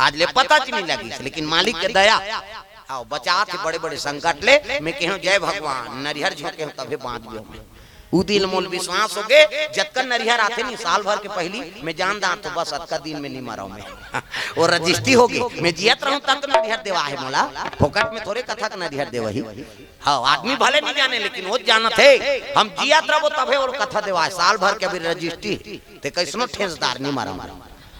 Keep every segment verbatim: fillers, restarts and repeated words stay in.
आज ले पता च नहीं लगिस, लेकिन मालिक के दया। आओ, बचात हे बड़े-बड़े संकट ले। मैं केहेंव, "जय भगवान", नरिहर झोंकेंव, तभे बाँच गेंव मैं। उ दिन मोला विश्वास होगे, जतका नरिहर आथे नी साल भर के पहिली, मैं जान डारथों, बस अतका दिन में नी मरंव मैं। वो रजिस्ट्री होगे, मैं जियत रहूं तब तो नरिहर देवाय हे मोला, फोकट में थोरे कथा के नरिहर देवाही। हाँ, आदमी भले नी जाने, लेकिन वो जानत हे, हम जियत रहबो तभे वो कथा देवाय हे, साल भर के अभी रजिस्ट्री हे, ते कइसनो ठेसदार नी मरंव।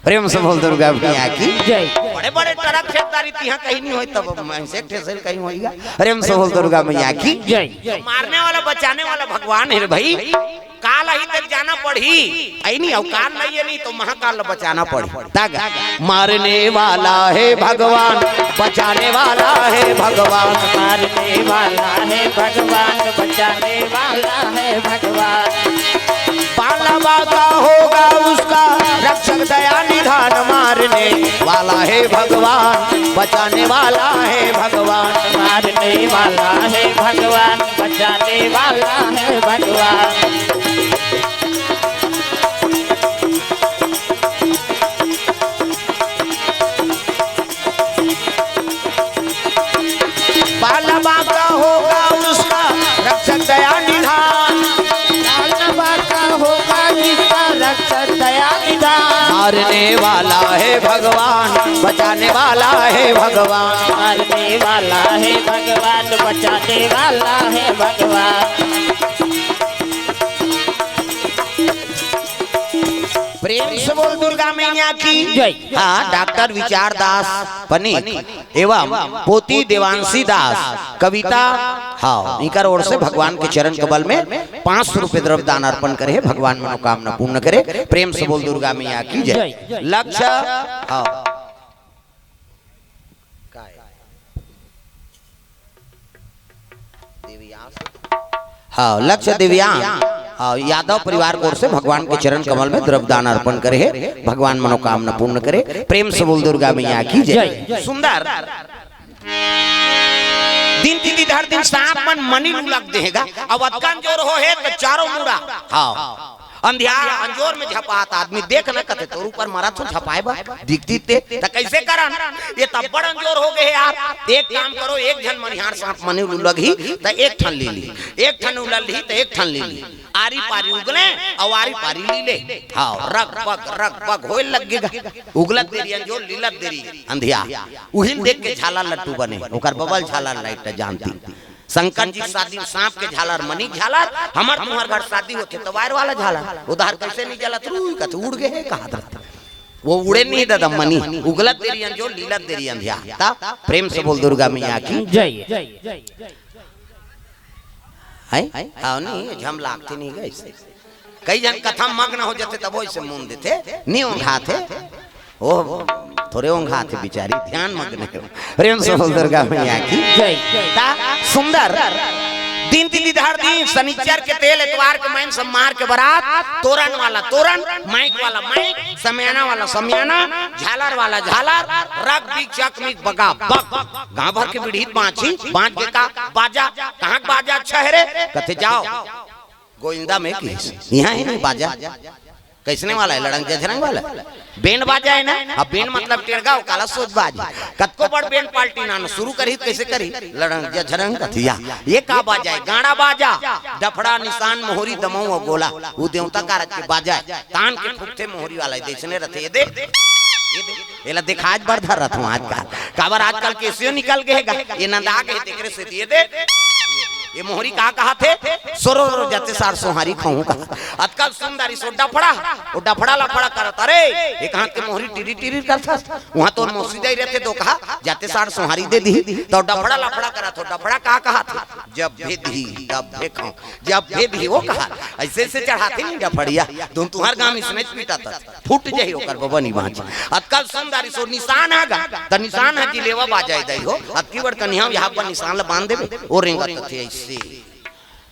प्रेम से बोल दुर्गा मैया की जय। बड़े-बड़े ट्रक खेदारी तिहां कहीं नी होय, तब मैं से ठेसर कहीं होइगा। प्रेम से बोल दुर्गा मैया की जय। मारने वाला, बचाने वाला भगवान हे रे भाई। काल आही तक जाना पड़ही, अइ नी, अउ काल नहीं हे नी, तो महाकाल ला बचाना पड़ही। तग मारने वाला हे भगवान, बचाने वाला हे भगवान। मारने वाला हे भगवान, बचाने वाला हे भगवान। पालवा का होगा उसका रक्षक दया निधान, मारने वाला हे भगवान, बचाने वाला हे भगवान। मारने वाला हे भगवान, बचाने वाला हे भगवान। पालवा का होगा उसका रक्षक दया निधान। पालवा का होगा जिसका रक्षक दया निधान। मारने वाला हे भगवान, बचाने वाला हे भगवान। मारने वाला हे भगवान, बचाने वाला हे भगवान। प्रेम से बोल दुर्गा मैया की जय। हाँ, डॉक्टर विचार दास पनीक एवं पोती देवांशी दास कविता, हाँ, इकर ओर से भगवान के चरण कमल में पाँच सौ रुपए द्रव्य दान अर्पण करे हे, भगवान मनोकामना पूर्ण करे। प्रेम से बोल दुर्गा मैया की जय। लक्ष्य, हाँ, काय? देवयास। हाँ, लक्ष्य देवयान, हाँ, यादव परिवार की ओर से भगवान के चरण कमल में द्रव्य दान अर्पण करे हे, भगवान मनोकामना पूर्ण करे। प्रेम से बोल दुर्गा मैया की जय। जय। सुंदर। दिन तिथि धर दिन सांप मन मनी लुलक देहेगा। अब अतका अंजोर हो हे त चारों मुड़ा। हाँ। अंधियार अंजोर में झपात आदमी देख न कथे, तोर ऊपर मरत हो झपाए बर, दिखती ते, त कइसे करन? ये त बड़ अंजोर हो गे हे यार। एक काम करो, एक झन मनिहार सांप मनी लुलगही, त एक ठन ले ली, एक ठन उललही, त एक ठन ले ली। आरी पारी उगले, अउ आरी पारी लीले। हाँ, रग पग, रग पग होय लग गेगा। उगलत देरी अंजोर, लीलत देरी अंधियार। उहिल देख के झालर लट्टू बने, ओकर बबल झालर लाइट जानती। संकर जी के शादी में सांप के झालर, मनी झालर, हमर तुम्हर घर शादी होथे त वायर वाला झालर, उधार कइसे नहीं जलत, रुई कथे उड़ गे हे, कहात रथे। वो उड़े नहीं दादा, मनी उगलत देरी अंजोर, लीलत देरी अंधियार। ता प्रेम से बोल दुर्गा मैया की जय। हैं? हाँ, नहीं, झम लागते नहीं गए। कई झन कथा मग्न हो जाथे, तब ओइसे मुन देथे, नहीं ओंघाथे। ओ, थोरे ओंघाथे बिचारी, ध्यान मग्न हे। प्रेम से बोल दुर्गा मैया की जय। ता सुंदर। दिन तिथि धर दिन, शनिचर के तेल, एतवार के मैन, सोमवार के बरात, तोरन वाला तोरन, माइक वाला माइक, समियाना वाला समियाना, झालर वाला झालर, रग बिग चक मिक बगा बग। गांव भर के बिड़हित बांची, बांच के का बाजा, कहाँ के बाजा अच्छा हे रे? कथे जाओ। गोविंदा में किहिस, इहाँ हे नहीं बाजा। कइसने वाला हे? लड़ंग जझरंग वाला। बेंड बाजा हे ना? अब बेंड मतलब टेड़गा, काला सोच बाज। कतको बड़ बेंड पार्टी ना, ना शुरू करही, कइसे करही? लड़ंग जझरंग कथिया। ये का बाजा हे? गाड़ा बाजा, डफड़ा, निसान, मोहरी, दमऊ अउ गोला। वो देवता कारज के बाजा हे। तान के फूकथे मोहरी वाला, जइसने रथे, ये दे, ये दे। एला देखाय बर धरत हूँ आजकल। काबर आजकल केसियो निकल गे हे गा। ये नंदा गे हे, तेकरे से दिए दे। ये मोहरी का कहाथे? सोरो रो जाते सार सोहारी खाऊं का। अतकल सुंदरी सो डफड़ा, वो डफड़ा लफड़ा करत। अरे, एक हाथ के मोहरी टिरी टिरी करथस। वहां तोर मौसी दाई रहते तो कहा, जाते सार सोहारी दे दी। तो डफड़ा लफड़ा करत हो, डफड़ा का कहाथे? जब भी दी, तब भी खाऊं। जब भी दी, वो कहा, ऐसे ऐसे चढ़ाते नहीं डफड़िया। तुम तुम्हार गांव इसने पीटा था। फूट जाही ओकर बबा नी बाँची। अतकल सुंदरी सो निसान आ गा, त निसान ह जिलेवा बाजा दई हो। अतकी बड़ कनिहा यहाँ पर निसान ल बांध देबे, ओ रेंगत थे ऐसे।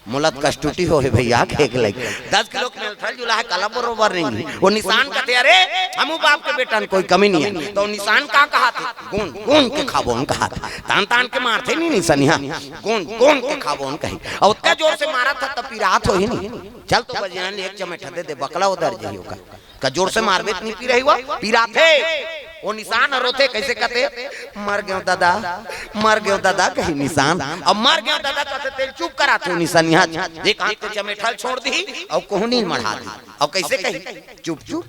मोला त कष्टुटी हो हे भैया, खेक लग। दस किलो के मेलथल जुला हे, कला बरोबर रेंगी। ओ निसान कथे, "अरे, हमू बाप के बेटन, कोई कमी नहीं है।" तो निसान का कहाथे? "गुन, गुन के खाबो," हम कहाथे। तान, तान के मारथे नहीं निसनिया। "गुन, गुन के खाबो," हम कही। अउ ओतका जोर से मारत ह, त पिरात होही नहीं। चल तो बजरंग एक चमेठा दे दे, बकला उधर जाही ओकर। का जोर से मारबे त नहीं पी रही हुआ, पिराथे। वो निशान ह रोथे, कइसे कथे, "मर गेंव ददा, मर गेंव ददा," कही निशान। अब "मर गेंव ददा" कथे, तेला चुप कराथे वो निशान। यहाँ एक आँख के चमेठल छोड़ दिही अउ कोहनी मढ़ा दिही। अउ कइसे कही, "चुप चुप,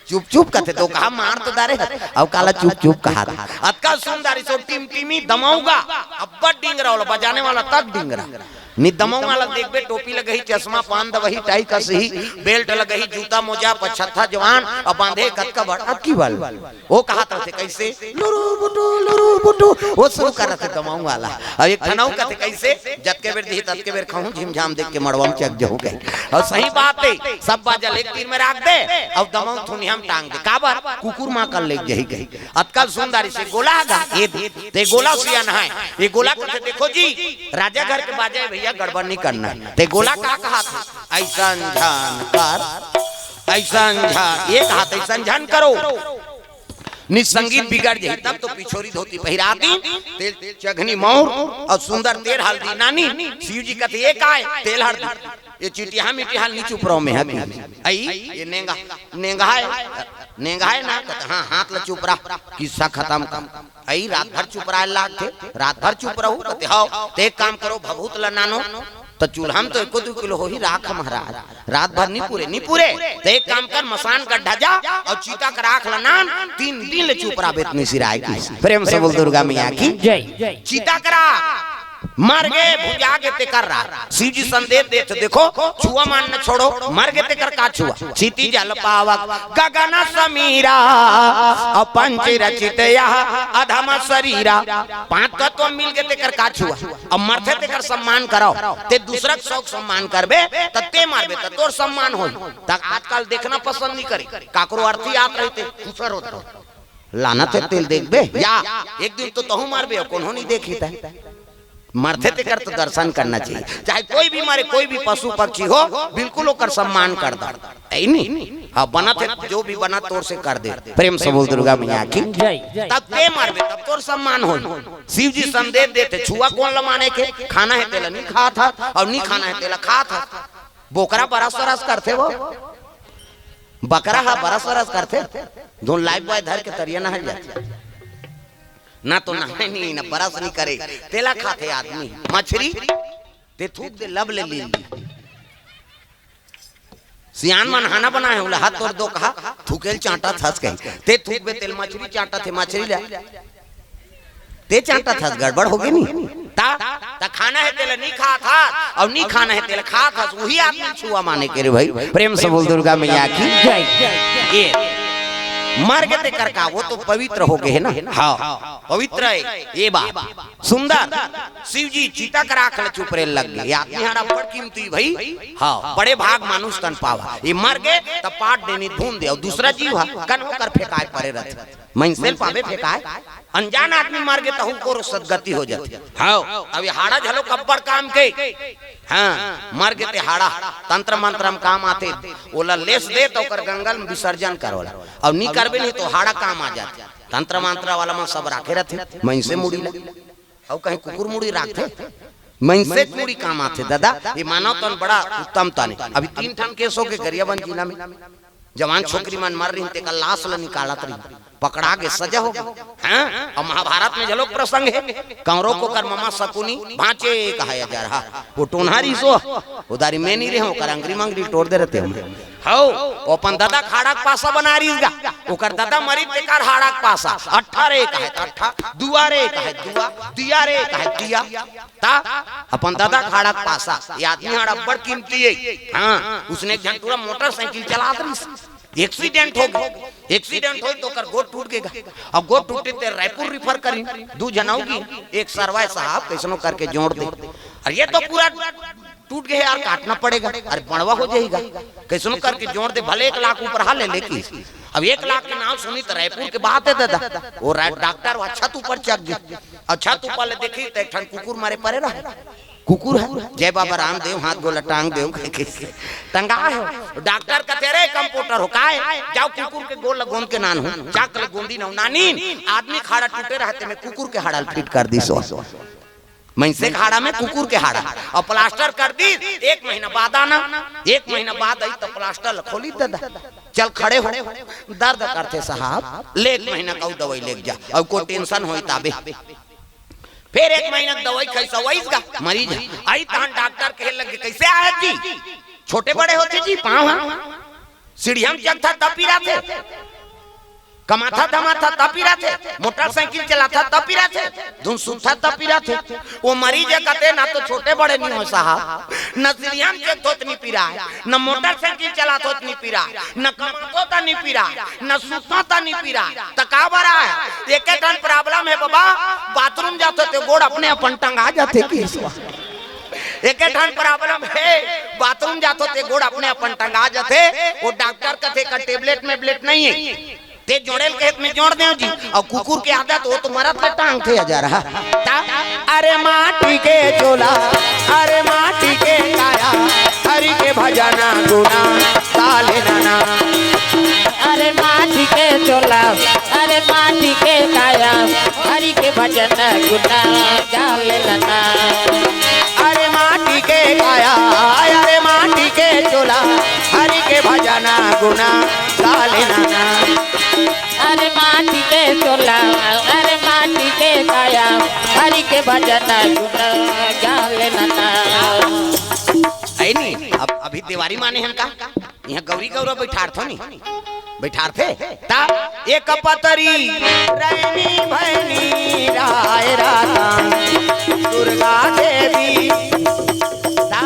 चुप चुप," कथे, तो कहा, "मार तो डारे हस, अउ काला चुप चुप कहा था?" अतका सुंदर इसो टिमटिमी दमउगा, अब्बड़ डिंगरा वाला, बजाने वाला तक डिंगरा। नि दमउगा ला देखबे, टोपी लगही, चश्मा, पान दवही, टाई कसही, बेल्ट लगही, जूता मोजा, पछत्था जवान, अउ बांधे कतका बड़, अतकी बल। वो कहत रथे, "कइसे?" "लुरु बुटु, लुरु बुटु।" वो शुरू करथे दमउगा ला। अउ एक ठन अउ कथे, "कइसे?" "जतके बेर दिही, ततके बेर खाहूं, झिमझाम देख के मड़वा म चक जहूं," कही। अउ सही बात हे, सब बाजा ल एक तीर में राख दे, अउ दमउ थुनिया म टांग दे। काबर? कुकुर मां कर लेग जही कही। अतका सुंदर इसे गोला गा, ये दे, ते गोला सियान है। ये गोला कथे, "देखो जी, राजा घर के बाजा हे भइया, गड़बड़ नहीं करना है।" ते गोला का कहा था? "अइसन झन कर, अइसन झन," ये कहा था, "अइसन झन करो।" नि संगीत बिगड़ जाही, तब तो पिछोरी धोती पहिरा दी, तेल चघनी मौर अउ सुंदर तेल हल्दी नानी। शिव जी कथे, "ये काय?" "तेल हल्दी।" "ये चिटिहा मिटिहा ल नी चुपरव में ह कि?" "अई, ये नेंगा, नेंगा हे, नेंगा हे ना?" कथे, "हाँ, हाथ ल चुपरा, किस्सा खतम कर।" "अई, रात भर चुपराय लागथे, रात भर चुप रहू?" कथे, "हव।" "ते एक काम करो, भभूत ल नानो, त चूल्हा म तो एको दू किलो होही राख महाराज, रात भर नी पुरे, नी पुरे। त एक काम कर, मसान गड्ढा जा अउ चिता कर राख ल नान, तीन दिन ले चुप रहिबे त निसिराय।" की प्रेम से बोल दुर्गा मैया की। जय। चिता कर राख मर गे, भुंजा गे तेकर राख। शिव जी संदेश देत, देखो, छुआ मान न छोड़ो, मर गे तेकर का छुआ। क्षिति जल पावक गगन समीरा, अउ पंच रचित यह अधम शरीरा। पांच तत्व मिल गे तेकर का छुआ। अब मरथे तेकर सम्मान करव, ते दूसरा के शौक सम्मान करबे, त ते मरबे त तोर सम्मान होही। त आजकल देखना पसंद नहीं करे, काकरो अर्थी आत रहिथे, खुसर होत रहो। लानत हे तेला देखबे या, एक दिन तो तहूं मरबे, कोनो नहीं देखी त। मरथे तेकर तो दर्शन करना चाहिए, चाहे कोई भी मरे, कोई भी पशु पक्षी हो, बिल्कुल ओकर सम्मान कर दो। ऐ नहीं? हाँ, बनत हे, जो भी बनत तोर से कर दे। प्रेम से बोल दुर्गा मैया की। जय। तब ते मरबे, तब तोर सम्मान होही। शिव जी संदेश देथे, छुआ कोन ल माने के, खाना हे तेला नहीं खात हस, अउ नहीं खाना हे तेला खात हस। बोकरा बरस बरस करथे वो, बकरा हा बरस बरस करथे, जोन लाइफबॉय धर के तरिया नहाय जाथे। ना तो नहाय नहीं, ना बरस नहीं करे, तेला खाथे आदमी। मछरी, ते थूक दे, लब ले लील दी। सियान मन हाना बनाए हे, ओला हाथ तोड़ दो कहा, थूकेल चांटा थस कही। ते थूकबे तेला मछरी चांटा थे, मछरी ला। ते चांटा थस, गड़बड़ होगे नहीं। ता, ता खाना हे तेला नहीं खात हस, अउ नहीं खाना हे तेला खात हस, उही आदमी छुआ माने के रे भाई। प्रेम से बोल दुर्गा मैया की। जय। ये मर गे तेकर का, वो तो पवित्र होगे हे ना। हाँ, पवित्र हे ये बात। सुंदर। शिव जी चिता कर राख ल चुपरे लग गे। ये आदमी हाड़ा बड़ कीमती भाई। हाँ, बड़े भाग मानुष तन पावा। ये मर गे त पाट देनी धुन दे, अउ दूसरा जीव हा कन होकर फेंकाय परे रथे। मइनसे ल पाबे फेंकाय, अनजान आदमी मर गे तहू कोरो सदगति हो जाथे। हाँ, अब ये हाड़ा घलो अब्बड़ काम के। हाँ, मर गे ते हाड़ा तंत्र मंत्र म काम आथे। ओला लेस दे त ओकर गंगा ल विसर्जन कर ओला, अउ नी करबे नहीं तो हाड़ा काम आ जाथे। तंत्र मंत्र वाला मन सब राखे रथे मइनसे मुड़ी ला, अउ कहीं कुकुर मुड़ी राखथे। मइनसे मुड़ी काम आथे दादा, ये मानव तन बड़ा उत्तम तन हे। अभी तीन ठन केस होगे गरियाबंद जिला में, जवान छोकरी मन मर रहिन, तेकर लाश ल निकालत रहिन, पकड़ा गे, सजा होगे। हाँ, अउ महाभारत में घलो प्रसंग हे, कौरव के ओकर ममा शकुनी, भांचे कहा अजरहा, वो टोनहा रिहिस, वो दारी में नहीं रहे, ओकर अंगरी मंगरी टोर दे रहितेंव। हव, वो अपन ददा के हाड़ा के पासा बना रिहिस गा, ओकर ददा मरिस तेकर हाड़ा के पासा, अट्ठा रे कहे त अट्ठा, दुआ रे कहे त दुआ, दिया रे कहे त दिया। ता अपन ददा के हाड़ा के पासा, ये आदमी हाड़ा बड़ कीमती हे। हाँ, उसने एक झन टूरा मोटरसाइकिल चलात रहिस, एक्सीडेंट होगे। एक्सीडेंट होइस त ओकर गोड़ टूट गे गा। अब गोड़ टूटे ते रायपुर रिफर करिन, दू झन अउ गिन, एक सरवाय साहब कइसनो करके जोड़ दे। अरे ये तो पूरा टूट गे हे यार, काटना पड़ेगा, अरे बड़वा हो जाही गा। कइसनो करके जोड़ दे, भले एक लाख ऊपर हा ले लेके। अब एक लाख के नाम सुनी त रायपुर के बात हे दादा, वो रा-, डॉक्टर वो छत ऊपर चढ़ गे। अउ छत ऊपर ले देखिस त एक ठन कुकुर मरे परे रहे। कुकुर हे, जय बाबा रामदेव, हाथ गोला टांग देव, कहिके टंगा हे। डॉक्टर कथे, "रे कंपाउंडर हो, काय? जाव कुकुर के गोड़ ल गोंद के लानव।" जाके ले गोंदिन अउ लानिन, आदमी के हाड़ा टूटे रहिस तेमे कुकुर के हाड़ा ल फिट कर दिस। मइनसे के हाड़ा में कुकुर के हाड़ा, अउ प्लास्टर कर दीस। एक महीना बाद आना, एक महीना बाद आई त प्लास्टर ल खोली ददा। चल खड़े हो, दर्द करथे साहब, ले एक महीना का दवाई लेके जा, अउ को टेंशन होई ताबे। फेर एक महीना के दवाई खाइस, अवइस गा मरीज ह। आई तहन डॉक्टर कहे लगे, "कइसे आय जी? छोटे बड़े होथे जी पाँव ह? सीढ़िया म चढ़था तब पिराथे, कमाथा धमाथा तब पिराथे, मोटरसाइकिल चलाथा तब पिराथे, धुन सुनथा तब पिराथे।" वो मरीज ह कथे, "ना तो छोटे बड़े नी होय साहब, ना सीढ़िया म चढ़थों त नी पिराय, ना मोटरसाइकिल चलाथों त नी पिराय, ना कमाथों त नी पिराय, ना सुतथों त नी पिराय, त का बर आय?" एके ठन प्रॉब्लम हे बबा, बाथरूम जाथों ते गोड़ अपने अपन टंगा जाथे कि ईश्वर। एके ठन प्रॉब्लम हे, बाथरूम जाथों ते गोड़ अपने अपन टंगा जाथे। वो डॉक्टर कथे का टेबलेट में ब्लेट नहीं है, ते जोड़े ल कहे त में जोड़ देंव जी। अउ कुकुर के आदत, वो तो मरत ले टांगथे अजर ह। ता, अरे माटी के चोला, अरे माटी के काया, हरि के भजन गुना, साले नाना। अरे माटी के चोला, अरे माटी के काया, हरि के भजन गुना, साले नाना। अरे माटी के काया, अरे माटी के चोला, हरि के भजन गुना, साले नाना। अरे माटी के चोला, अरे माटी के काया, हरि के भजन गुना, साले नाना। है नी, अब अभी देवारी माने हन का? इहाँ गौरी गौरा बैठारथो नी, बैठारथे। ता एक पतरी रैनी भैनी राय राता दुर्गा देवी। ता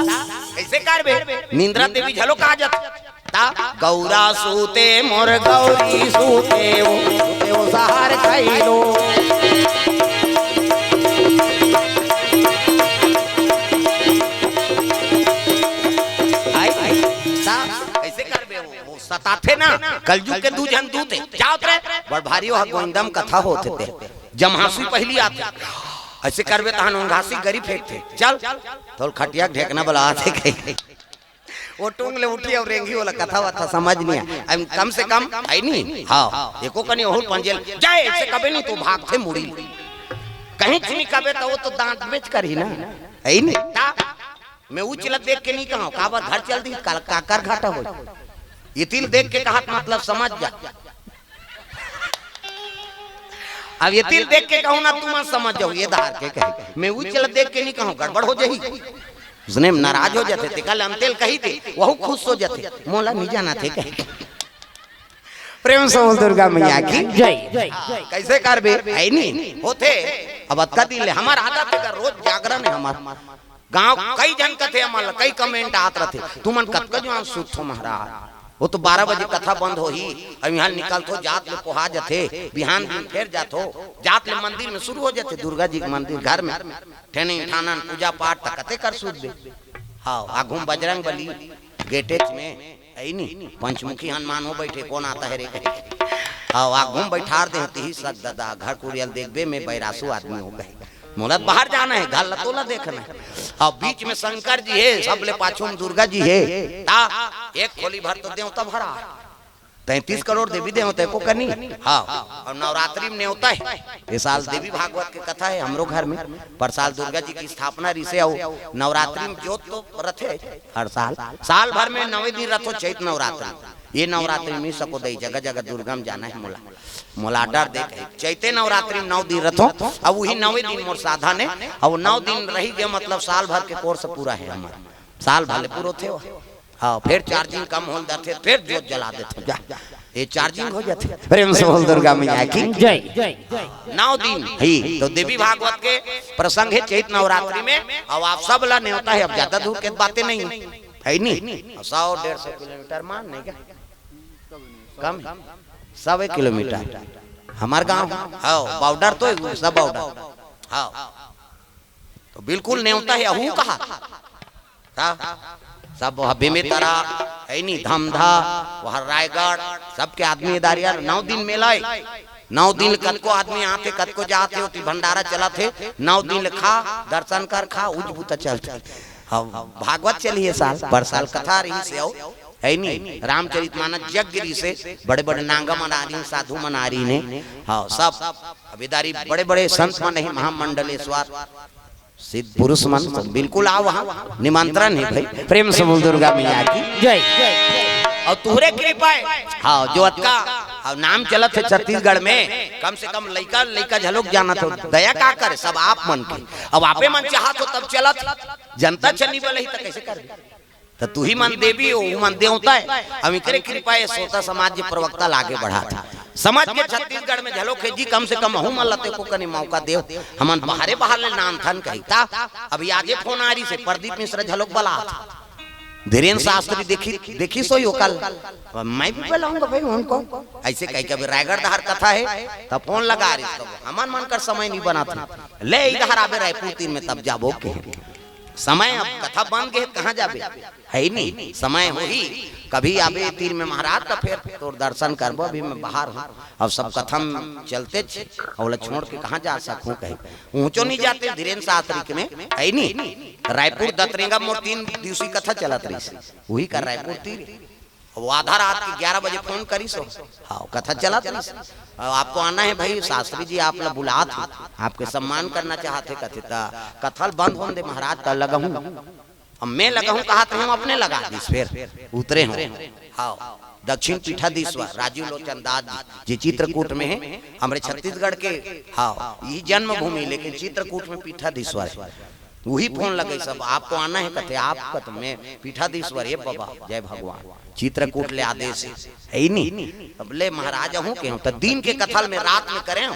कइसे करबे? निंद्रा देवी झलो का जत। ता गौरा सूते मोर गौरी सूते, वो सूते वो सहार खैलो। आई, आई, ता कइसे करबे वो? वो सताथे ना, कलजुग के दू झन दूत हे। जावत रहे, बड़ भारी वहाँ गोइंदम कथा होत हे ते। जमहासी पहिली आथे। अइसे करबे तहन ओंघासी गरी फेंकथे। चल, तोल खटिया के ढेकना बला आथे कही। वो टूंग ले उठी अउ रेंगी वाला कथा वथा समझ नहीं आय। अब कम से कम है नहीं। हाँ, एको कनी ओहू पंजेल जाए, अइसे कबे नहीं तो भागथे मुड़ी। कहीं चुनी कबे तो वो तो दांत बेच करही ना। है नहीं? ता मैं उचिला देख के नहीं कहूँ, काबर घर चल दी, काल काकर घाटा होई। इतिल देख के कहत मतलब समझ जा। अब इतिल देख के कहूँ ना, तुमन समझ जाओ, ये धार के कहे। मैं उचिला देख के नहीं कहूँ, गड़बड़ हो जाही। उसने नाराज हो जाथे, तेकर ले अंतेल कही दे, वहू खुश हो जाथे। मोला नहीं जाना थे कहे। प्रेम से बोल दुर्गा मैया की। जय। कइसे करबे? है नहीं? होथे। अब अतका दिन ले हमर आदत हे, रोज जागरण हे हमर। गांव कई झन कथे हमन ल, कई comment आत रथे, "तुमन कतका जुआन सुतथो महाराज?" वो तो बारह बजे कथा बंद होही, अब इहाँ निकलथो, जात ले पोहा जथे, बिहान दिन फेर जाथो, जात ले मंदिर में शुरू हो जथे, दुर्गा जी के मंदिर घर में, ठेने ठानन पूजा पाठ त कते कर सुतबे। हाँ, आघू म बजरंग बली, गेटेच में, ऐ नी, पंचमुखी हनुमान हो बैठे, कौन आता है रे कहे। हाँ, आघू म बैठार दे होती ही सक ददा, घर कुरियल देखबे, मैं बैरासू आदमी हो कहे। मोला बाहर जाना है, घर ला तोला देखना है। अब बीच में शंकर जी है, सबले पाछू में दुर्गा जी है। ता एक खोली भर तो देवता भरा, तैंतीस करोड़ देवी देवता को कनी। हाँ, और नवरात्रि में नेवता है। ये साल देवी भागवत के कथा है हमरो घर में, पर साल दुर्गा जी की स्थापना रिसे अउ नवरात्रि में जोत तो रथे हर साल, साल भर में नवे दिन रथो चैत नवरात्रि। ये नवरात्रि में सको दई जगह जगह दुर्गा में जाना है मोला। मोला डर देख, चैते नवरात्रि में नौ दिन रथो, अब वही नवे दिन मोर साधन है, अब नौ दिन रही गए, मतलब साल भर के course पूरा है हमारा, साल भर ले पूरा होथे हो। हाँ, फिर charging कम होल जाथे, फिर जोत जला देथे, जा, ये charging हो जाथे। प्रेम से बोल दुर्गा मैया की। जय। नौ दिन ही तो देवी भागवत के प्रसंग है चैत नवरात्रि में। अब आप सब ला नेवता है, अब ज्यादा दूर के बातें नहीं है, है नी? सौ डेढ़ सौ किलोमीटर मान नहीं क्या? कम है। सौ एक किलोमीटर हमार गांव। हाँ, border तो है, सब border। हाँ, तो बिल्कुल नेवता है, अहू कहा था। सब वह बेमेतरा, है नी, धमधा, वह रायगढ़, सबके आदमी दारिया नौ दिन मेला है। नौ दिन कतको आदमी आथे, कतको जाथे, ओती भंडारा चलत हे। नौ दिन ले खा, दर्शन कर, खा, उज बूता चलथे। हाँ, भागवत चली ये साल, पर साल कथा रही से आओ, है नी? रामचरित मानस यज्ञ रही से, बड़े-बड़े नांगा मन आ रही, साधु मन आ रही ने। हाँ, सब अबेदारी बड़े-बड़े संत मन ही महामंडलेश्वर। सिद्ध पुरुष मन तो बिल्कुल आओ, वहाँ निमंत्रण है भाई। प्रेम से बोल दुर्गा मैया की। जय। और तुहरे कृपा है। हाँ, जो अतका और नाम चलत है छत्तीसगढ़ में, कम से कम लइका लइका झलोक जानत हो, दया का करे सब आप मन के। अब आपे मन चाहत हो तब चलत, जनता चन्नी बोले ही तो कैसे कर दे? तो तू ही मन देवी हो, उ मन देवता है। अब इकरे कृपा है, श्रोता समाज के प्रवक्ता लागे बढ़ा था। समझ के छत्तीसगढ़ में झलोक है जी, कम से कम हूँ मन लते को कनी मौका देव, हमन बाहरे बाहर ले नान थन कही था। अभी आजे फोन आ रही से प्रदीप मिश्रा झलोक बला था। धीरेन्द्र शास्त्री देखी, देखी सोई हो कल। मैं भी बुलाऊंगा भाई उनको। ऐसे कही कभी रायगढ़ धार कथा है, तब फोन लगा रही, तब हमन मन कर समय नहीं बनाते। ले इधर आबे रायपुर तीन में, तब जाबो के समय। अब कथा बन गए, कहाँ जाबे? है ही नहीं, समय होही। कभी आबे तीन में महाराज, तो फिर तोर दर्शन करबो। अभी मैं बाहर हूँ, अब सब कथा में चलते छे, ओला छोड़ के कहाँ जा सकूँ कहीं। ऊँचो नहीं जाते धीरेन्द्र शास्त्री के में, है ही नहीं। रायपुर दतरेंगा मोर तीन दिवसीय कथा चलत रही, वही कर रायपुर तीर। वो आधा रात के ग्यारह बजे फोन करिस हो। हाँ, कथा चलत रहिस। "आपको आना है भाई, शास्त्री जी आप ला बुलात हे, आपके सम्मान करना चाहत हे," कथे। त कथा ल बंद होन दे महाराज, त लगहूँ। अब मैं लगहूँ कहा तो हम अपने लगा दिस, फिर उतरे हो। हाँ, दक्षिण पीठाधीश्वर राजीव लोचन दास जी, जे चित्रकूट में है, हमरे छत्तीसगढ़ के। हाँ, ये जन्मभूमि, लेकिन चित्रकूट में पीठाधीश्वर है। वही फोन लगे सब, "आपको आना है?" कथे, "आप कत में पीठाधीश्वर है बाबा, जय भगवान, चित्रकूट ले आदेश है, है ही नहीं।" अब ले महाराज हूँ के हूँ, तो दिन के कथल में रात में करे हूँ,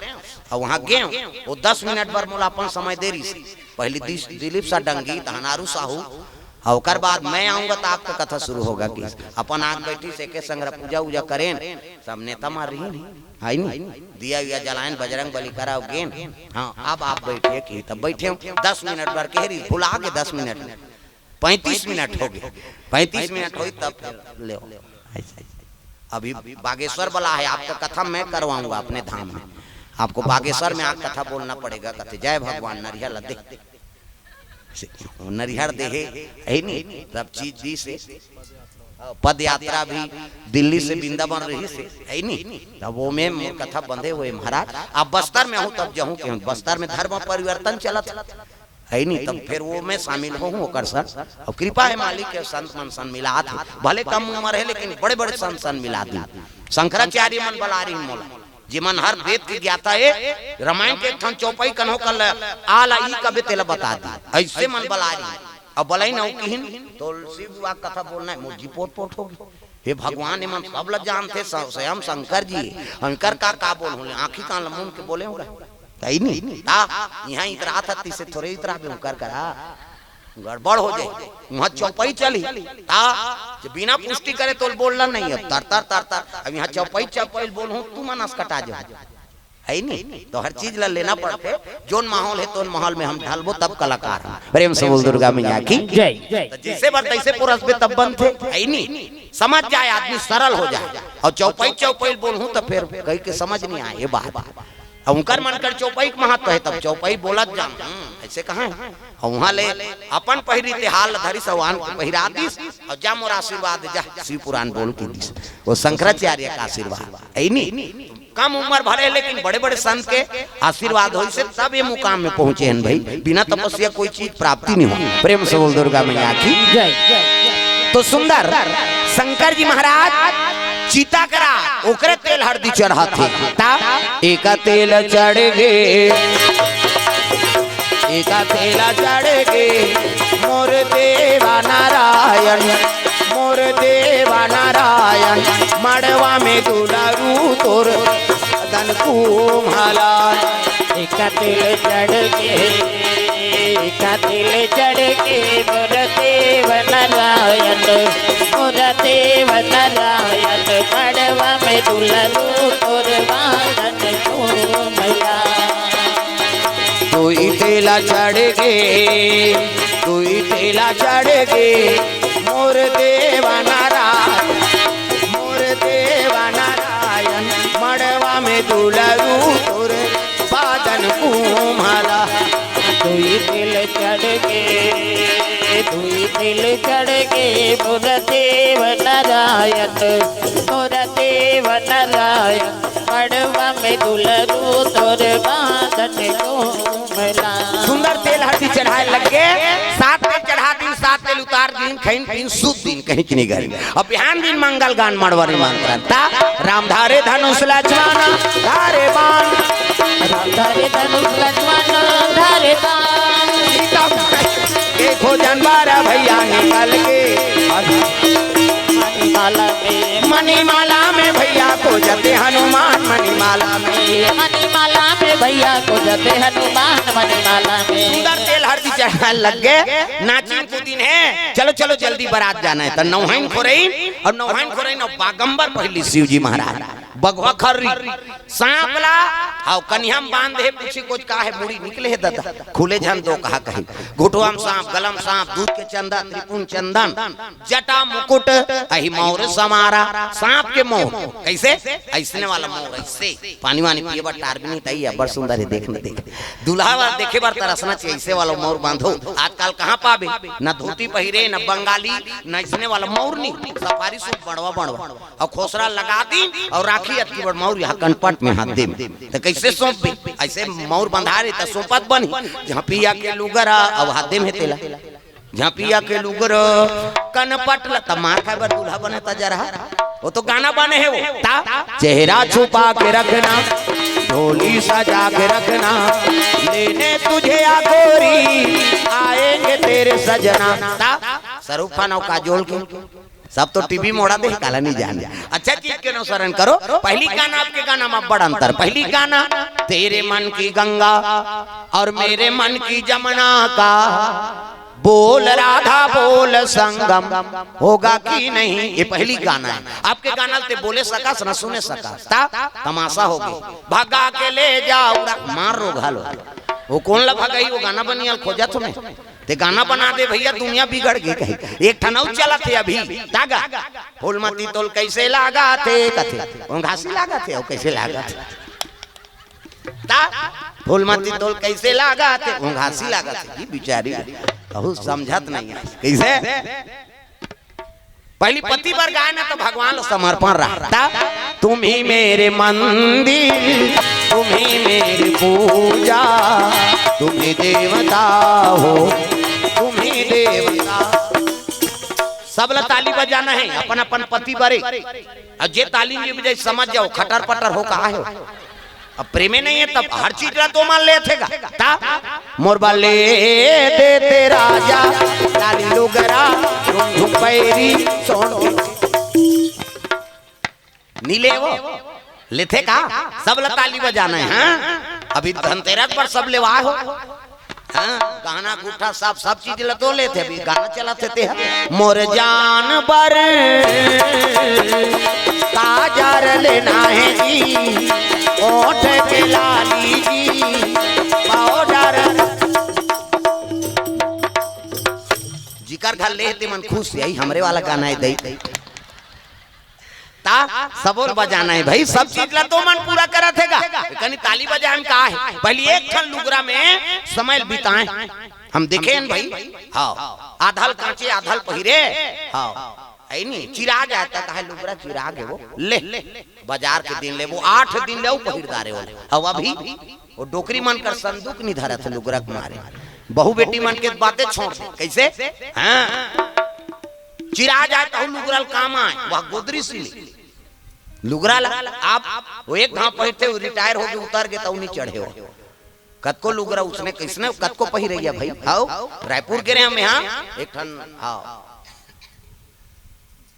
और वहाँ गे हूँ, वो दस मिनट बर मोला अपन समय दे रही। पहली दिस-, दिलीप सा डंगी, तहनारू साहू, और ओकर बाद मैं आऊँगा तो आपका कथा शुरू होगा कि अपन आग बैठी से के संग्रह पूजा उजा करें, सब नेता मार रही नहीं। है नी? दिया विया जलायन, बजरंग बली करा गेन। हाँ, अब आप बैठे कि तब बैठे हूँ। दस मिनट बर कह रही, भुला के दस मिनट, पैंतीस मिनट हो गए। पैंतीस मिनट होई तब फिर ले। अभी बागेश्वर वाला है, आपका कथा मैं करवाऊंगा अपने धाम में। आपको बागेश्वर में आके कथा बोलना पड़ेगा। कथे, "जय भगवान, नरिया ला दे।" से, नरिहर देहे, है नी? सब चीज दी से। पद यात्रा भी दिल्ली से वृंदावन रही से, है नी? तब वो में मोर कथा बंधे हुए महाराज। अब बस्तर में हूँ तब जहूँ के हूँ। बस्तर में धर्म परिवर्तन चलत है नी, तब फिर वो में शामिल हो हूँ ओकर संग। अब कृपा है मालिक के, संत मन संग मिलात है, भले कम उम्र है लेकिन बड़े बड़े संत संग मिला दी। शंकराचार्य मन बला रही मोला, जेमन हर वेद के ज्ञाता है, रामायण के एक ठन चौपाई कन्हो कर ले, आला ई कबे तेला बता दी। ऐसे मन बला रही। अब बलाई ना किहिन, तुलसी बुआ कथा बोलना है, मोर जी पोट पोट होगी। हे भगवान, एमन सब ल जानथे, स-, स्वयं शंकर जी। अंकर का का बोल होले, आँखी कान ल मूंद के बोले होगा। तई नहीं, ता, यहाँ इतरा था, तीसे थोड़े इतरा बे, उनकर करा। गड़बड़ हो जाए, वहाँ चौपाई चली, ता, जे बिना पुष्टि करे तो बोलना नहीं है, तर तर तर तर। अब यहाँ चौपाई चौपाई बोल हूँ, तू मनस कटा जाए। है नी? तो हर चीज ला लेना पड़थे। जोन माहौल है, तोन माहौल में हम ढलबो, तब कलाकार हम। प्रेम से बोल दुर्गा मैया की। जय। तो जैसे बर तैसे पुरस बे तब बनथे, है नी? समझ जाए आदमी, सरल हो जाए। और चौपाई चौपाई बोल हूँ तो फिर कहीं के समझ नहीं आए ये बात। अब उनकर मन कर चौपाई के महत्व है, तब चौपाई बोलत जाम। हम्म, ऐसे कहाँ है? और वहाँ ले अपन पहिरी ते हाल धरी सवान के पहिरा दिस, और जा मोर आशीर्वाद जा, शिव पुराण बोल के दिस। वो शंकराचार्य का आशीर्वाद है नी। कम उम्र भरे लेकिन बड़े बड़े संत के आशीर्वाद होई से तब ये मुकाम में पहुंचे हैं भाई। बिना तपस्या कोई चीज प्राप्ति नहीं हो। प्रेम से बोल दुर्गा मैया की। जय। तो सुंदर शंकर जी महाराज चिता करा ओकरे तेल हरदी चढ़ाथे। ता एका तेल चढ़ गे, एका तेल चढ़ गे, मोर देवा नारायण, मोर देवा नारायण, मड़वा में दुलारू तोर दन कुम्हला। एका तेल चढ़ गे, एका तेल चढ़ गे, मोर देव नारायण, मोर देव नारायण, मड़वा में दुलारू तोर बादन कुम्हला। दुई तेला चढ़ गे, दुई तेला चढ़ गे, मोर देवा नारायण, मोर देवा नारायण, मड़वा में दुलारू तोर बादन कुम्हला। दुई तेल चढ़ गे, दुई तेल चढ़ गे, मोर देव नारायण, मोर देव नारायण, मड़वा में दुलारू तोर बादन कुम्हला। सुंदर तेल चढ़ाए लग गे। सात तेल चढ़ा दिन, सात तेल उतार दिन, खइन पीन सुत दिन, कहीं कि नहीं घर। अब बिहान दिन मंगल गान मड़वा निमंत्रण ता। राम धारे धनुष लक्ष्मण धारे बाण। राम धारे धनुष लक्ष्मण धारे बाण। सीता के खोजन बारह भैया निकल के। मणिमाला में, मणिमाला में भैया खोजते हनुमान मणिमाला में। मणिमाला में भैया खोजते हनुमान मणिमाला में। सुंदर तेल हरदी चढ़ाए लग गे। नाचिन कूदिन हे, चलो चलो जल्दी बारात जाना हे। त नौहइन खोरइन अउ नौहइन खोरइन अउ बागंबर पहिली शिव जी महाराज बघवा खर्री सांप ला, हाव कनिहा म बांध हे, पूछी कोच का हे, मुड़ी निकले हे ददा, खुले झन दो कहा कही, घुटवा म सांप, गला म सांप, दूध के चंदा, त्रिपुन चंदन, जटा मुकुट, अहि मौर समारा, सांप के मौर, कइसे? अइसने वाला मौर, अइसे पानी वानी पिए बर टार भी नहीं तई, अब्बड़ सुंदर हे, देख न देख। दूल्हा वाला देखे बर तरसना चाहिए, अइसे वाला मौर बांधो। आजकल कहाँ पाबे? न धोती पहिरे, न बंगाली, न अइसने वाला मौर नहीं, सफारी सूट बड़वा बड़वा। अउ खोसरा लगा दिन अउ राखी अतकी बड़ मौर यहाँ कनपट में हाथ दे में। त कइसे सौंपबे? अइसे मौर बंधा रहे त सौंपत बनही। झपिया के लुगरा अउ हाथ दे में तेला। झपिया के लुगरा कनपट ल त मार खाए बर दूल्हा बने त जरहा। वो तो गाना बने हे वो। ता चेहरा छुपा के रखना, झोली सजा के रखना, लेने तुझे आ गोरी, आएंगे तेरे सजना। ता शाहरुख खान अउ काजोल के सब तो टीवी मोड़ा दे, काला नहीं जाने। अच्छा चीज के अनुसरण करो। पहिली गाना आपके गाना में बड़ अंतर। पहिली गाना तेरे मन की गंगा और मेरे मन की जमुना का बोल राधा बोल संगम होगा कि नहीं, ये पहिली गाना हे। आपके गाना ल ते बोले सकस न सुने सकस, ता तमाशा हो गे। भगा के ले जा उड़ा, मार रो घालो। वो कोन ला भगाही, वो गाना बनिया ल खोजत हों मैं। ते गाना बना दे भैया, दुनिया बिगड़ गे कही। एक ठन अउ चलत हे अभी, तागा। फूलमती तोल कइसे लागथे, कथे। ओंघासी लागथे, अउ कइसे लागथे? ता फूलमती तोल कइसे लागथे, ओंघासी लागथे। ये बिचारी कहूँ समझत नहीं हे। कइसे? पहिली पति बर गाए ना त भगवान ल समर्पण रहा। ता तुम ही मेरे मंदिर, तुम ही मेरी पूजा, तुम ही देवता हो, तुम ही देवता। सब ला ताली बजाना हे अपन अपन पति बरे। अउ जे ताली नइ बजाय समझ जाव खटर पटर हो कहा हे। अब प्रेमे नहीं हे तब हर चीज ला तो मान लेथे गा। ता मोर बर ले देते राजा, लाली लुगरा, झुमझुम पैरी, सोन। नी लेवो, लेथे का? सब ला ताली बजाना हे, हाँ? अभी धनतेरस बर सब लेवाए हो। हाँ, गहना गुट्ठा सब, सब चीज ल तो लेथे, अभी गाना चलत हे ते ह। मोर जान बर काजर लेना हे जी, ओठ के लाली जी, पाउडर। जिकर घर ले हे ते मन खुश हे, हमरे वाला गाना हे दई। ता सबो ल बजाना हे भाई, सब चीज ला तो मन पूरा करत हे गा। कनी ताली बजाए म का हे? पहिली एक ठन लुगरा में समय ल बिताए। हम देखे हन भाई, हाँ, आधा ल कांचे, आधा ल पहिरे, हाँ, हे नी, चिरा जाए त कहे लुगरा चिरा गे वो, ले, बाजार के दिन ले वो, आठ दिन ले वो पहिर डारे वो। अउ अभी वो डोकरी मन कर संदूक नी धरत हे लुगरा के मारे। बहू बेटी मन के बाते छोड़ दे, कइसे? हाँ, चिरा जाए तहु लुगरा ल काम आए, वह गोदरी सिले। लुगरा ला आप वो एक घाव पहिरथे, वो रिटायर हो गे, उतर गे, तहु नी चढ़े हो। कतको लुगरा उसने कइसने, कतको पहिरइया भाई। हाव, रायपुर गे रहे हम यहाँ, एक ठन, हाव।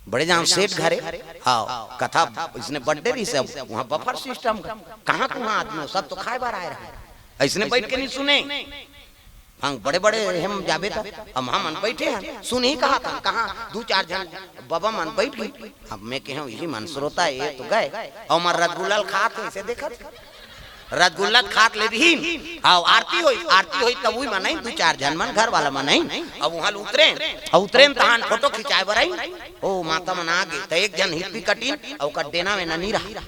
बड़े जान सेठ घरे, हाव, कथा इसने बर्थडे रहिस हे, वहाँ बफर सिस्टम, कहाँ कहाँ आदमी हो, सब तो खाए बर आए रहे। अइसने बइठ के नी सुने। हम बड़े बड़े हम जाबे त, हम हमन बइठे हन, सुनही कहा था, कहाँ दू चार झन बबा मन बइठ गे। अब मैं कहे हँव, इही मन श्रोता ए तो गए, अउ हमर रसगुल्ला ल खात हे, अइसे देखत हे। रसगुल्ला ल खात ले रहिन, अउ आरती होई, आरती होई तब उही मन आइन, दू चार झन मन घर वाला मन आइन, अब उहाँ ले उतरेन, अउ उतरेन तहान फोटो खिंचाए बर आइन। ओ माता मन आ गे, त एक झन हिप्पी कटिन, अउ ओकर डेना वेना नी रहा।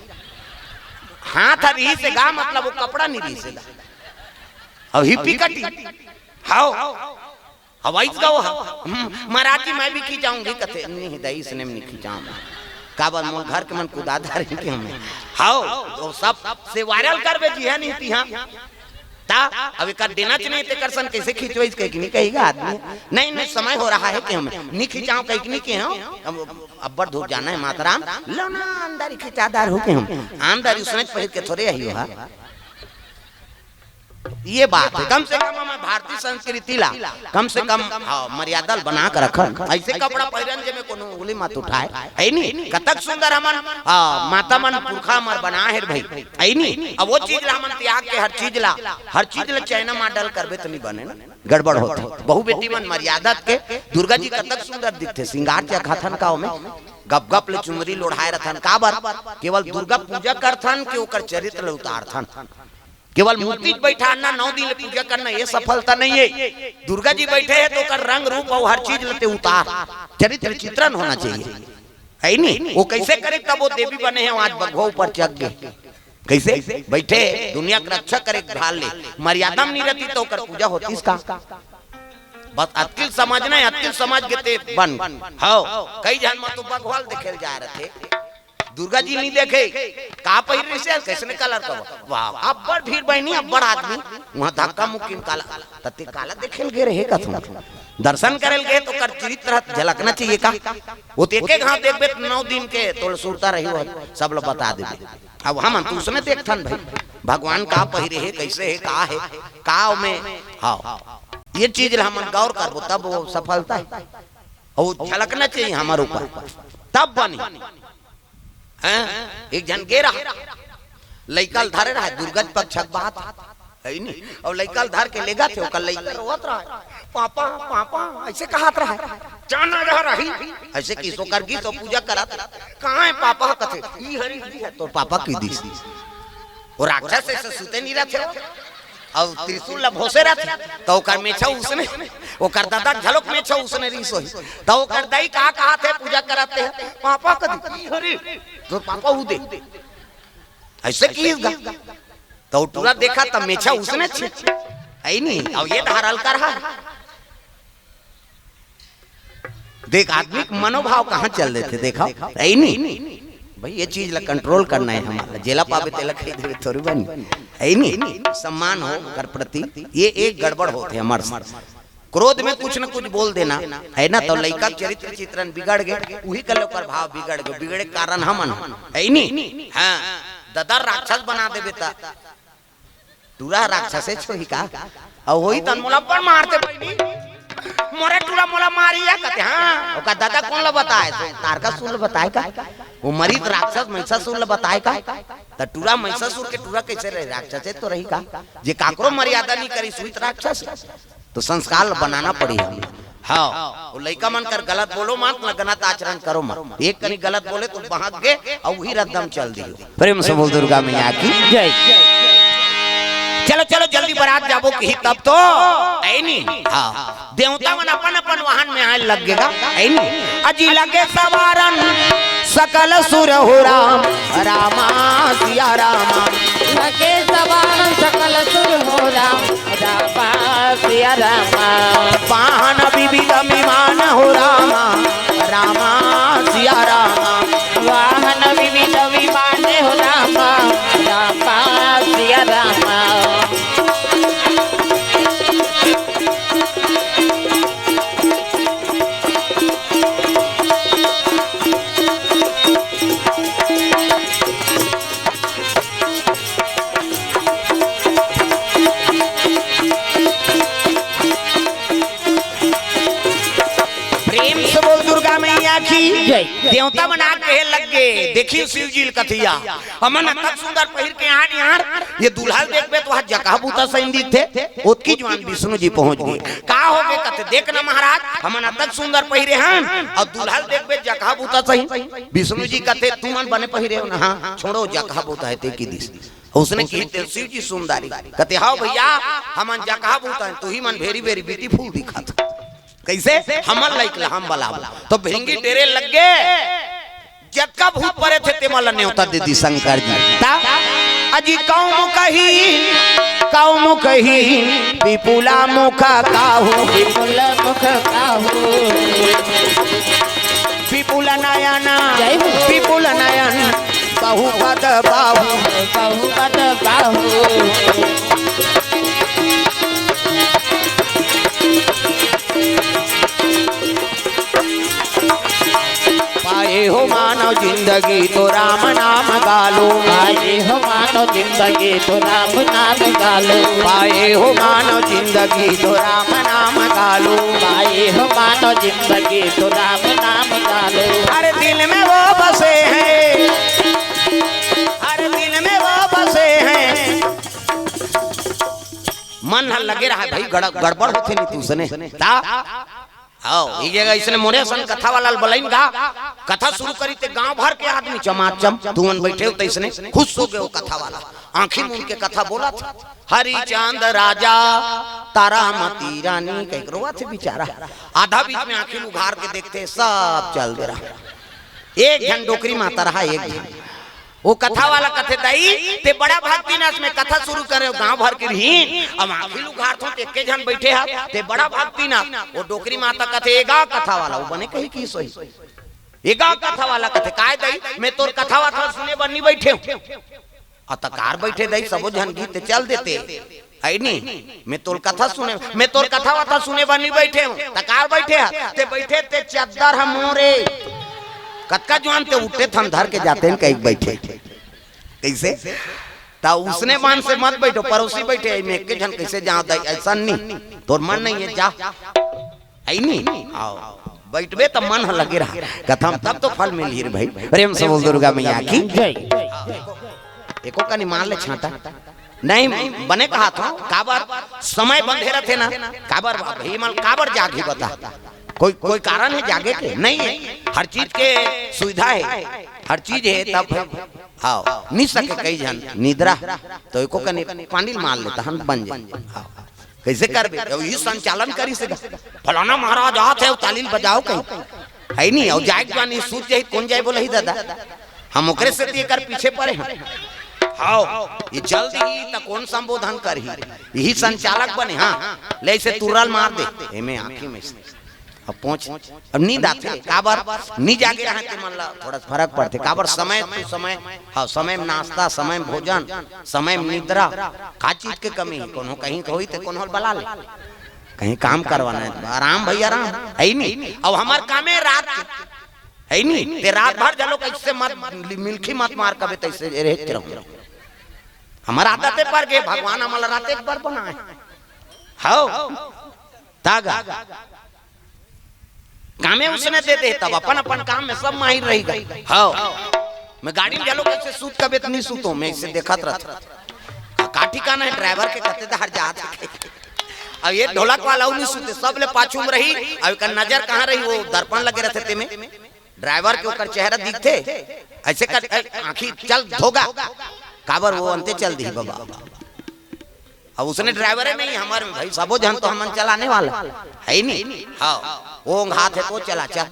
हाथ ह रिहिस हे गा, मतलब वो कपड़ा नी रिहिस हे गा। अउ हिप्पी कटिन, हाव। हवाईच गवा हा। हम्म, महाराज जी, मैं भी खिंचाऊंगी कथे। नहीं दई, इसने में नहीं खिंचाऊं। काबर मोर घर के मन कुदादार हे कि हमें। हाव, तो सब से वायरल करबे जी, हे नहीं तिहा। ता अब एकर देना च नहीं, तेकर सन कैसे खिंचवाइस कहिके नहीं कही गा आदमी। नहीं, नहीं, समय हो रहा है कि हम नहीं खिंचाओ कहिके नहीं कहे हो। अब अब्बड़ दूर जाना है माताराम, लो ना अंदर ही खिंचादार हो के हम। अंदर ही उसने पहिर के थोड़े आई हो, हाँ। ये बात है, कम से कम हम भारतीय संस्कृति ला कम से कम, हाँ, मर्यादा बना के रखन। ऐसे कपड़ा पहिरन जेमे कोनो उंगली मत उठाए, है नी? कतक सुंदर हमन, हाँ, माता मन पुरखा हमर बनाए हे भाई, है नी? अब वो चीज ला हमन त्याग के हर चीज ला, हर चीज ला चाइना मॉडल करबे त नहीं बने ना, गड़बड़ होथे। बहू बेटी मन मर्यादा के, दुर्गा जी कतक सुंदर दिखथे, श्रृंगार चघाथन का ओमे, गप गप ले चुनरी लोढ़ाए रथन, काबर? केवल दुर्गा पूजा करथन कि ओकर चरित्र ल उतारथन? केवल मूर्ति बैठाना, नौ दिन ले पूजा करना, ये सफलता नहीं है। दुर्गा जी बैठे हैं तो ओकर रंग रूप और हर चीज ल ते उतार, चरित्र चित्रण होना चाहिए, है नी? वो कैसे करे तब वो देवी बने हैं, आज बघवा ऊपर चघ गे। कैसे बैठे दुनिया के रक्षा करे के ढाल ले, मर्यादा में नहीं रहती तो ओकर पूजा होतीस का? बस अतकिल समझना है, अतकिल समझ के ते बन। हव, कई झन म तो बघवा ल देखे ल जाए रथे, दुर्गा जी नहीं देखे, का पहिर रहिसे, कैसने कलर का? वाह, अब्बड़ भीड़ बहिनी, अब्बड़ आदमी, वहाँ धक्का मुक्की में काला, त ते काला देखे ल गे रहे कथों, दर्शन करे ल गे त ओकर चरित्र झलकना चाहिए का? वो तो एक एक घाव देखबे त नौ दिन के तोल सुरता रही हो, सब लोग बता देबे। अब हमन तो उसने देखथन भाई, भगवान का पहिरे हे, कैसे हे, का हे, का में, हाँ, ये चीज ला हमन गौर करबो तब वो सफलता है। और वो झलकना चाहिए हमारे ऊपर, तब बनी। हैं? एक झन गे रहा, लइका ल धरे रहा, दुर्गा पक्ष के बात है नी, और लइका ल धर के लेगा थे, ओकर लइका रोवत रहा, "पापा, पापा," ऐसे कहत रहा, जाना जा रही, ऐसे किस ओकर गीत और पूजा करत, "कहाँ है पापा?" कथे, "ई हरी, ई है तोर पापा," कहि दिस। वो राक्षस ऐसे सुते नहीं रहते हो, और त्रिशूल ला भोसे रहते, तो ओकर मेछा उसने, ओकर दादा घलोक मेछा उसने रहिस होही, तो ओकर दाई का कहत हे पूजा करत हे, "पापा कहि दिस, ई हरी, तोर पापा उदे।" ऐसे किस गा? तो टूरा देखा त मेछा उसने छे, है नी? अब ये धारल कर हा। देख, आदमी के मनोभाव कहाँ चल देथे, देखा, है नी? भाई, ये चीज ला कंट्रोल करना है हमारा। जेला पाबे तेला कहि देबे थोड़ी बनी, है नी? सम्मान हो ओकर प्रति, ये एक गड़बड़ होथे हमार से। क्रोध में कुछ न कुछ बोल देना, है ना? तो लइका के चरित्र चित्रण बिगड़ गे, उही कर ले ओकर भाव बिगड़ गे, बिगड़े के कारण हमन, है नी? हाँ, ददा राक्षस बना देबे त टूरा राक्षसे छोही का? अउ होही तन मोला अब्बड़ मारते बहिनी। मोरे टूरा मोला मारी या कथे, हाँ। ओकर दादा कोन ल बताए? तो तारकासुर ल बताए का? वो मरी त राक्षस महिषासुर ल बताए का? त टूरा महिषासुर के टूरा कैसे रहे? राक्षसे तो रही का? जे काकरो मर्यादा नहीं करी, सुई त राक्षस। तो संस्कार ल बनाना पड़ी हम। हाँ, वो लइका मन कर गलत बोलो मत, न गलत आचरण करो मत। एक कनी गलत बोले तो बहक गे, अउ वही रद्दम चल दियो। प्रेम से बोल दुर्गा मैया की जय। चलो, चलो, जल्दी बरात जाबो किही तब तो, है नी? हाँ। देवता मन अपन अपन वाहन में आए लग गे गा, है नी? अजी लगे सवारन सकल सुर हो राम, रामा सिया रामा। लगे सवारन सकल सुर हो राम, रामा सिया रामा। वाहन विविध विमान हो रामा, रामा सिया रामा। वाहन विविध विमान हो रामा, रामा सिया रामा। प्रेम से बोल दुर्गा मैया की जय। देवता मन आके कहे लग गे, देखियो शिव जी ल कथिया, हमन अतक सुंदर पहिर के आन यार, ये दूल्हा ल देखबे त ओहा जकहा बूता सही दिखथे। ओतकी जुवार विष्णु जी पहुंच गे। का हो गे कथे, देख ना महाराज, हमन अतक सुंदर पहिरे हन अउ दूल्हा ल देखबे जकहा बूता सही। विष्णु जी कथे, तुमन बने पहिरे हो ना, हाँ, छोड़ो जकहा बूता हे ते कहि दिस। उसने कही, ते शिव जी सुंदरी। कथे, हाँ भैया, हमन जकहा बूता हन, तुही मन very very beautiful दिखत। कैसे? हमन लइक ला हम बलाबो। तो भृंगी डेरे लग गे, जतका भूत परेत हे तेमन ला नेवता दे दिस शंकर जी। ता अजी कौम कही, कौम कही, विपुला मुख काहू। विपुला मुख काहू। विपुल नयन, जय हो। विपुल नयन, बहु पद बाहू। बहु पद बाहू। जिंदगी तो राम नाम गालो। पाए हो मानव जिंदगी तो राम नाम गालो। पाए हो मानव जिंदगी तो राम नाम गालो। पाए हो मानव जिंदगी तो राम नाम गालो। हर दिल में वो बसे हैं, हर दिल में वो बसे हैं। मन ह लगे रहा भाई, गड़-, गड़बड़ होथे नहीं तू सने। ता? आओ, ये जगह इसने मोरे सन कथा वाला बलाइन गा, कथा शुरू करी ते गांव भर के आदमी चमाचम, तुमन बैठे हो तैसने खुश हो गए हो कथा वाला। आंखी मूंद के कथा बोला था, हरिचंद राजा, तारामती रानी, कह के रोवा थे बेचारा। आधा बीच में आंखी उघार के देखते, सब चल दे रहा। एक झन डोकरी माता रहा, एक झन। वो कथा वाला कथे, "दाई, ते बड़ा भक्ति नास में कथा शुरू करे, गांव भर के रही, अब आंखी उघार थो, ते एके झन बैठे हा, ते बड़ा भक्ति नास।" वो डोकरी माता कथे, "एगा कथा वाला," वो बने कही कि सोई। "एगा कथा वाला," कथे, "काय दाई, मैं तोर कथा वाथा सुने बर नहीं बैठे हूँ।" अ, त कार बैठे दाई, सबो झन गीत चल देते। है नी? मैं तोर कथा सुने, मैं तोर कथा वथा सुने बर नहीं बैठे हूँ। त कार बैठे ह? ते बैठे ते चद्दर ह मोरे। कतका जुआन ते उठे थन धर के जाते हैं कहीं बैठे। कैसे? त उसने मान से मत बैठो, पड़ोसी बैठे, मैं एक झन कैसे जाऊँ दाई, ऐसा नहीं। तोर मन नहीं है, जा। है नी? आओ, बैठबे त मन ह लगे रहा। कथा म तब तो फल मिलही रे भाई। प्रेम से बोल दुर्गा मैया की। जय। एको कनी मार ले छांटा। नहीं, बने कहा था, काबर समय बंधे रहते ना, काबर भाई मन काबर जागी बता? कोई, कोई कारण है जागे के? नहीं है। हर चीज के सुविधा है, हर चीज है तब। हाँ, नहीं सके कई झन निद्रा, तो एको कनी पानी मार लेता हम बन जाए। हाँ। कैसे करबे? अउ ई संचालन करी से गा। फलाना महाराज आत हे, अउ ताली ल बजाओ कहीं। है नहीं, अउ जाए के बानी सूत जाही, कौन जाए बोला ही दादा? हम ओकरे से ते कर पीछे पड़े हैं। हाओ, ये जल्द ही त कौन संबोधन करही? यही संचालक बने, हाँ, ले इसे तुर्रा ल मार दे। एमे आँखी में से। अब पहुँच, अब नींद आथे, काबर नी जागे रहे ते मन ला थोड़ा फरक पड़थे। काबर समय तो समय, हाँ, समय में नाश्ता, समय में भोजन, समय में निद्रा, का चीज के कमी हे? कोनो कहीं के होई ते कोनो ल बला ले, कहीं काम करवाना हे, आराम भैया आराम, है ही नहीं। अब हमार कामे रात के, है ही नहीं, ते रात भर जलो कैसे मत मिलखी मत मार कबे तैसे रहे के रहूं। हमार आदत हे पर गे, भगवान हमला रात एक बार बनाए। हाओ, तागा। कामे उसने दे दे, तब अपन अपन काम में सब माहिर रही गई। हाँ, मैं गाड़ी में घलो कैसे सूत कबे त नहीं सूतो, मैं इसे देखत रहत। का ठिकाना है ड्राइवर के, कते दार जात हे। अब ये ढोलक वाला उ नहीं सूते, सब ले पाछू में रही। अब एकर नजर कहाँ रही, वो दर्पण लगे रहते ते में, ड्राइवर के ओकर चेहरा दिखते, ऐसे कर, ए, आँखी चल धोगा, काबर वो अंते चल दी बाबा। अब उसने ड्राइवर है नहीं, हमारे भाई सबो जन तो हमन चलाने वाला है ही नहीं। हाँ, वो हाथ है तो चला चल,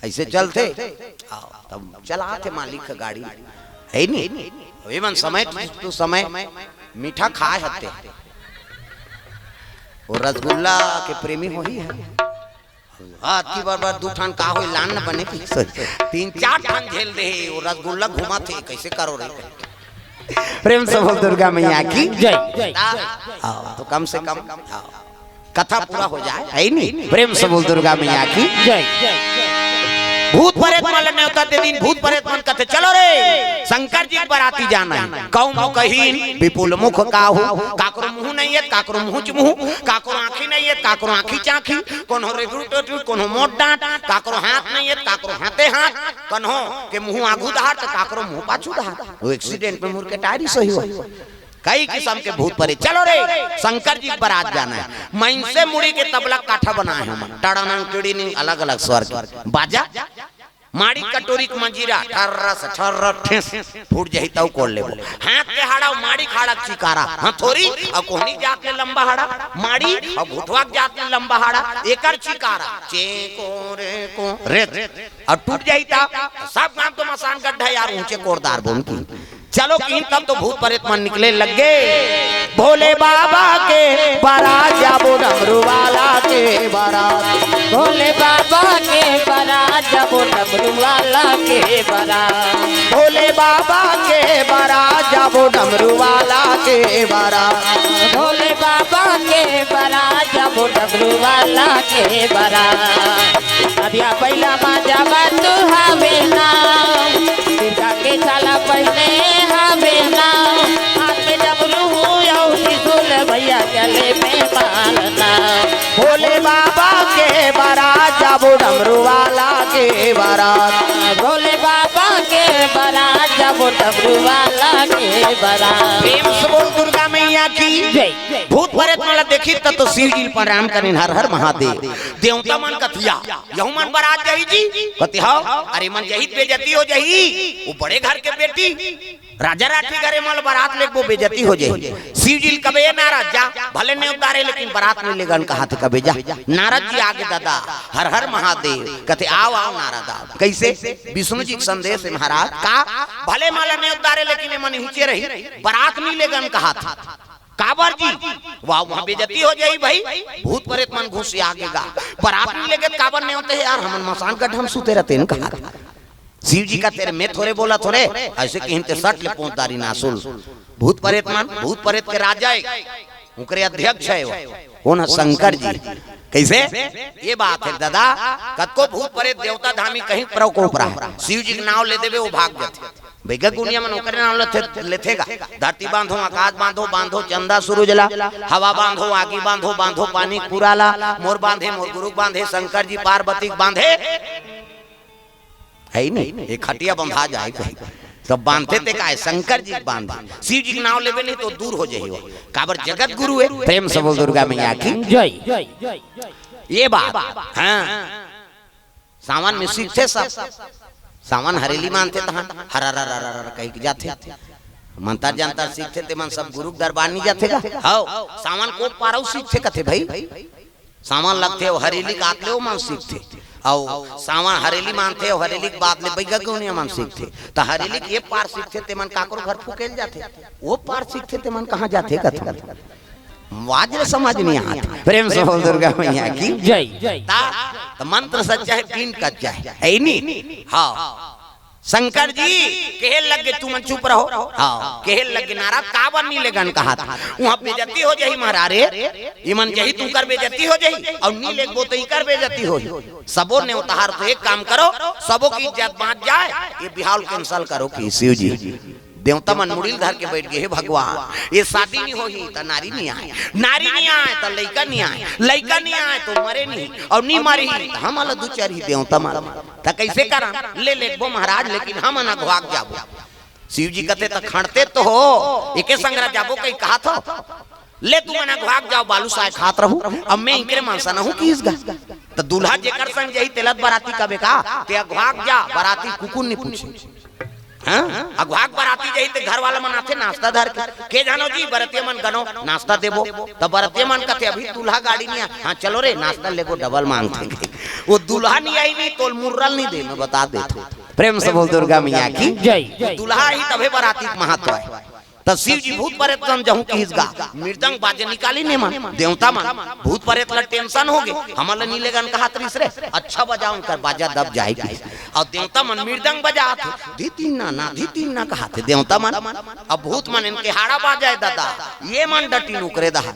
ऐसे चलते। हाँ, तब चलाते मालिक का गाड़ी है ही नहीं। अभी मन समय तो, तो समय मीठा खाए हते। वो रसगुल्ला के प्रेमी वही है। हाँ, अतकी बार बार दू ठन का होई, लान न बने की। तीन चार ठन झेल दे हे, वो रसगुल्ला घुमा थे, कैसे करो रे? प्रेम से बोल दुर्गा मैया की जय। हाँ, तो कम से कम, हाँ, कथा पूरा हो जाए, है ही नहीं? प्रेम से बोल दुर्गा मैया की जय। भूत परेत मन ल नेवता दे दिन, भूत परेत मन कथे, "चलो रे, शंकर जी के बराती जाना है।" कौ मुख हीन, विपुल मुख काहू, काकरो मुँह नहीं है, काकरो मुँह चुमुहू, काकरो आँखी नहीं है, काकरो आँखी चाँखी, कोनो रे गुरु टोटू, कोनो मोट डांट, काकरो हाथ नहीं है, काकरो हाथे हाथ, कन्हो के मुँह आगू दहार, त काकरो मुँह पाछू दहार। वो एक्सीडेंट में मुड़ के टायरी सही हुआ। कई किस्म के भूत परेत। चलो रे, शंकर जी के बरात जाना है। मइनसे मुड़ी के तबला काठा बनाए हैं मन। टड़ानंग, टिड़ीनिंग, अलग-अलग स्वर के। बाजा, माड़ी कटोरी के मंजीरा, ठर्रस, ठर्र, ठेस, फूट जाही तऊ कोड़ लेबो। हाथ के हाड़ा, माड़ी के हाड़ा के चिकारा, हथौरी, अउ कोहनी जात ले लंबा हाड़ा, माड़ी, अउ घुटवा के जात ले लंबा हाड़ा, एकर चिकारा, चे को रे को, रे, अउ टूट जाही ता, सब गांव तो मसान गड्ढा यार, ऊंचे कोड़दार बोन की। चलो किन तब तो भूत परेत मन निकले लग गे। भोले बाबा के बरात जाबो, डमरू वाला के बरात। भोले बाबा के बरात जाबो, डमरू वाला के बरात। भोले बाबा के बरात जाबो, डमरू वाला के बरात। भोले बाबा के बरात जाबो, डमरू वाला के बरात। अदिया पहिला मा जाबा तू हवे ना। काला पहने हवे ना, हाथ में डमरू अउ त्रिशूल, भैया गले में माला ना। भोले बाबा के बारात जाबो, डमरू वाला के बारात। भोले बाबा के बारात जाबो, डमरू वाला के बारात। प्रेम से बोल दुर्गा मैया की जय। भूत प्रेत मन ला देखिस त तो शिव जी ल प्रणाम करिन, हर हर महादेव। देवता मन कथे, यहू मन बारात जाही जी? कथे, हव। अरे मन जाही त बेइज्जती हो जाही, वो बड़े घर के बेटी, राजा राठी घर, एमन ला बारात लेगबो, बेइज्जती हो जाही। शिव जी ल कबे, ए नारद जा, भले नेवता रे लेकिन बारात नइ लेगन कहाथे कबे जा। नारद जी आगे दादा, हर हर महादेव। कथे, आव आव नारद आव। कइसे? विष्णु जी के संदेश हे महाराज। का? भले एमन ला नेवता रे लेकिन एमन इहिंचे रही, बारात नइ लेगन कहाथे। काबर जी? वाह, वहाँ बेइज्जती हो जाही भाई, भूत प्रेत मन घुसिया गे गा। बारात नइ लेगे त काबर नेवते हे यार, हमन मसान गड्ढा म सुते रहितेन कहा। शिव जी कथे, मैं थोरे बोलत हों रे, अइसे कहिन ते सट ले पोंछ डारिन आंसू ल। भूत प्रेत मन, भूत प्रेत के राजा हे, ओकरे अध्यक्ष हे वो। कोन ह? शंकर जी। कइसे? ये बात हे दादा, कतको भूत प्रेत देवता धामी कहीं प्रकोप रहे, शिव जी के नांव ले देबे, वो भाग जाथे। बइगा गुनिया मन ओकरे नांव लेथे, लेथे गा। धरती बांधो, आकाश बांधो, बांधो चंदा सूरज ला, हवा बांधो, आगी बांधो, बांधो पानी के पूरा ला, मोर बांधे, मोर गुरु के बांधे, शंकर जी पार्वती के बांधे। हे नहीं, ये खटिया बंधा जाए कहीं। तब बांधथे ते काय, शंकर जी के बांधे। शिव जी के नांव लेबे नहीं तो दूर हो जाही वो। काबर जगत गुरु हे। प्रेम से बोल दुर्गा मैया की जय। ये बात, हाँ। सावन में सीखथे सब। सावन हरेली मानथे तहां हर हर हर हर हर कहि के जाथे। मंतर जंतर सीखथे ते मन सब गुरु के दरबार नइ जाथे गा। हव, सावन को पारव सीखथे कथे भाई। सावन लगथे अउ हरेली के आत ले ओ मन सीखथे। अउ सावन हरेली मानथे अउ हरेली के बाद ले बइगा गुनिया मन सीखथे। त हरेली के ये पार सीखथे ते मन काकरो घर फूके ल जाथे। ओ पार सीखथे ते मन कहां जाथे कथे। वाज ले समझ नइ आत। प्रेम से बोल दुर्गा मैया की जय। ता, त मंत्र सच्चा हे, बीन कच्चा हे, हे नी? हव। शंकर जी कहे लगे, तुमन चुप रहो। हव, कहे लगे, नारद काबर नइ लेगन कहाथे। वहां बेइज्जती हो जाही महाराज रे, एमन जाही त उंकर बेइज्जती हो जाही, अउ नइ लेगबो त इकर बेइज्जती होही। सबो नेवतहार तो एक काम करो, सबो के इज्जत बांच जाए, ये बिहाव ल cancel करो कहिस शिव जी। देवता मन मुड़ी ल धर के बइठ गे, हे भगवान, ये शादी नइ होही त नारी नइ आय, नारी नइ आय त लइका नइ आय, लइका नइ आय त मरे नइ, अउ नइ मरही त हमन ल दुचरही देवता मन। त कइसे करन? ले लेगबो महाराज, लेकिन हमन अघवाग जाबो। शिव जी कथे, त खंड़ते तो हो, एके संघरा जाबो कहि कहाथव। ले तुमन अघवाग जाव, बालूसाय खात रहू, अब मैं इंकरे मन सन हूं कहिस गा। त दूल्हा जेकर संग जाही तेला त बराती कबे का, ते अघवाग जा, बराती कुकुर नइ पूछे। हाँ? अघवाग बराती जाही ते घर वाला मन आथे नाश्ता धर के। के जानो जी, बरतिया मन गनो नाश्ता देबो। त बरतिया मन कथे, अभी दूल्हा गाड़ी नइ आय। हाँ, चलो रे, नाश्ता लेगो, double मांगथे। वो दूल्हा नइ आही नहीं, तोल मुर्रा ल नइ दे, मैं बता देथंव। प्रेम से बोल दुर्गा मैया की जय। दूल्हा आही तभे बराती के महत्व हे। त शिव जी भूत प्रेत संग जहूं कहिस गा, मृदंग बाजे निकालिन एमन। देवता मन, भूत प्रेत ला tension होगे, हमन ला नइ लेगन कहात रिहिस रे, अच्छा बजाव, उंकर बाजा दब जाही कहिस। अउ देवता मन मृदंग बजात हे, धितिन ना ना, धितिन ना कहात हे देवता मन। अब भूत मन एमन के हाड़ा बाजे दादा, ये मन डटिन उंकरे डहर।